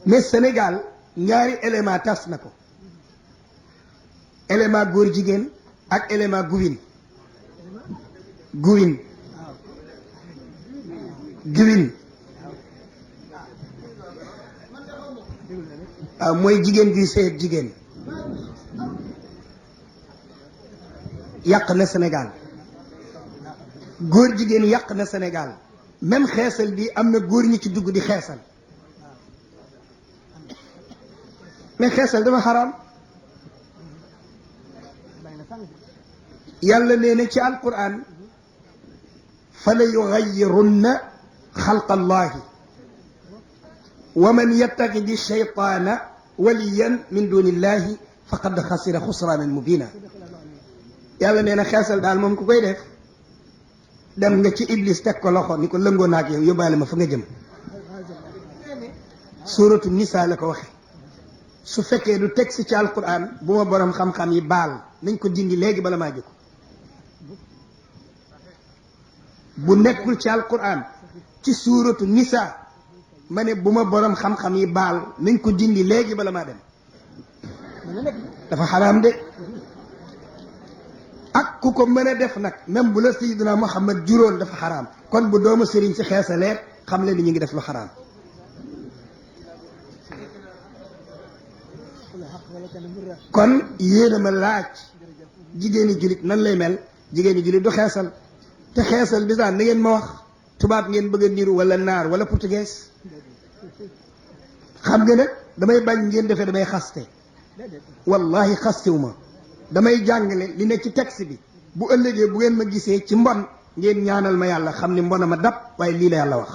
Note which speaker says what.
Speaker 1: mais Sénégal ñaari élément tas na ko élément góor jigéen ak élément guwin guwin waaw mooy jigéen guy sëy ak jigéen yàq na Sénégal góor jigéen yàq na Sénégal même xeesal bi am na góor ñi ci dugg di xeesal mais xeesal dafa xaraam yàlla nee na ci alquran fala yugayyirunna xalqa allahi wa man yattaxidi shaytaana waliyan min duni illahi faqad xasira xusraanan mubina yàlla nee na xeesal daal moom ku koy def dem nga ci iblis teg ko loxo ni ko lëngoo naak yow yóbbaale ma fa nga jëm suuratu nisa la ko waxe su fekkee du texte ci alquran bu ma borom xam-xam yi baal nañ ko dindi léegi bala maa jóg bu nekkul ci alquran ci suuratu nisa ma ne bu ma borom xam-xam yi baal nañ ko dindi léegi bala maa dem dafa xaraam de ak ku ko mën a def nag même bu la sayyidina Muhammad juróon dafa xaraam kon bu doomu sëriñ si xeesaleet xam leen ni ñu ngi def lu xaraam kon yéena ma laaj jigéeni julit nan lay mel jigéeni julit du xeesal te xeesal bi sax na ngeen ma wax tubaab ngeen bëgg a niru wala naar wala portugais xam nga nag damay bañ ngeen defee damay xaste wallahi xastewu ma damay jàngale li ne ci texte bi bu ëllëgee bu ngeen ma gisee ci mbon ngeen ñaanal ma yàlla xam ni mbona ma dab waaye lii la yàlla wax